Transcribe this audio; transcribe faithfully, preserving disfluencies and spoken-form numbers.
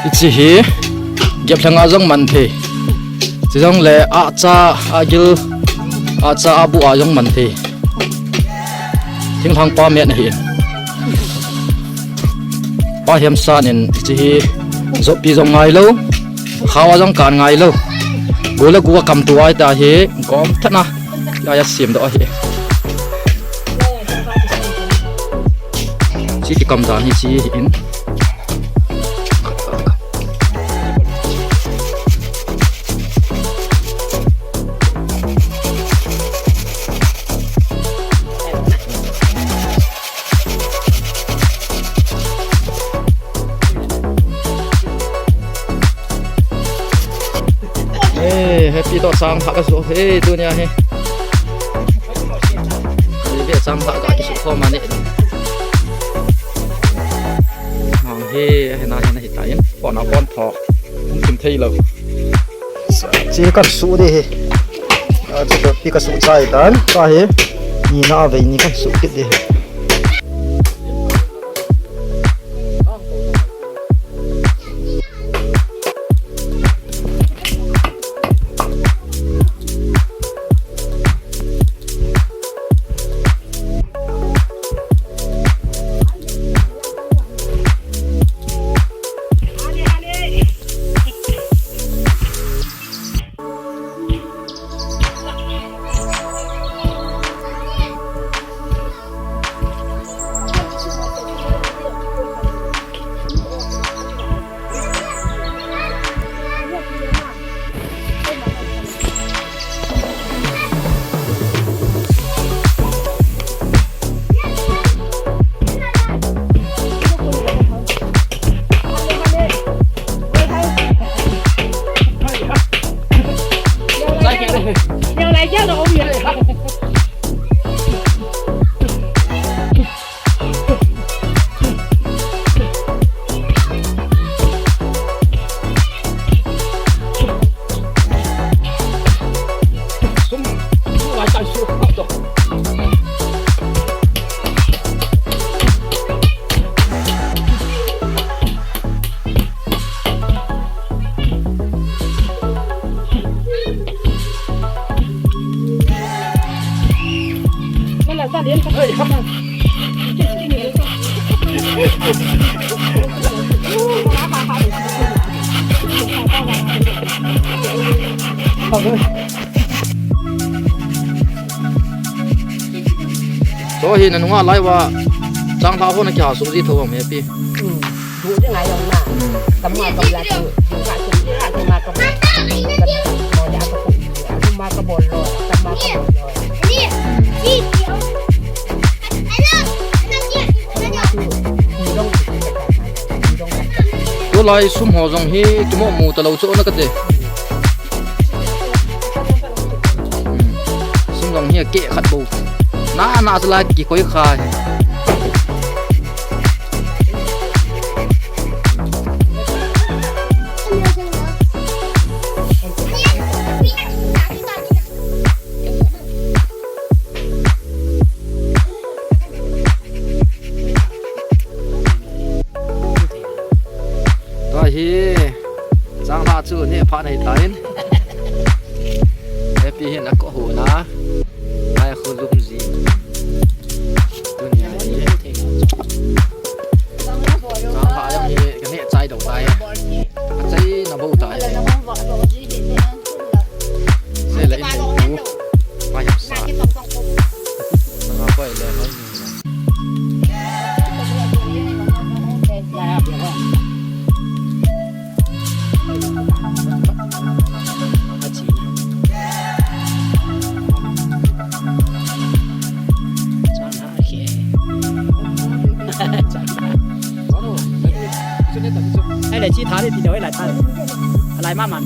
Hiche hi, gep lhang a jong man thei. Chujongle, acha, agil, acha, abu a jong man thei. Thinglhang pa met ahi. Pa Hemsan in, hiche hi, joppi jong ngai lou. Khao a jong kan ngai lou. Gol a gu a kam tua ta hi, gom thana. Lai a sem doh ahi. Hiche kikam dan hi hiche ahin. Eh, Happy toh sang pha kasu. Eh, tunia hi. Happy toh sang pha kakisu khom ani. Hang hi, hina, hina hi tain. Pon a pon tho. Hung kim thei lou. Hiche kasu ding ahi. Hiche toh pi kasu chai tan. Ka hi. Ni na vei ni kasu kit ding ahi. Toh hi nanunga lai uva changlhah ho nakiha suh ji tho ham Happy? Hmm. Duh ding ngai jong na. Hmm. Tama ka la tu, duh ka tu, duh ka tu ma ka bol. Ka mo ja ka pu. Ka tu ma ka bol lo, tama ka bol lo. Tulai sum ho jong hi kimoh mu talou chu na kati. Hmm. Sum jong hi akeh khat bou. Na, na chu la kikoi kha hi. Tua hi, changlhah chu neh phat ahi tan. Happy hin akoh hon a. Ai, khu lum ji. Tunia hi. Changlhah jong hi, ka neh chai doh tai. Ka chai na bou tai. Se la in nei pu. Pa Hemsan. Sanga koi le noi ni. Ai le chi tha le ti deu ai lai tha le. Lai ma man.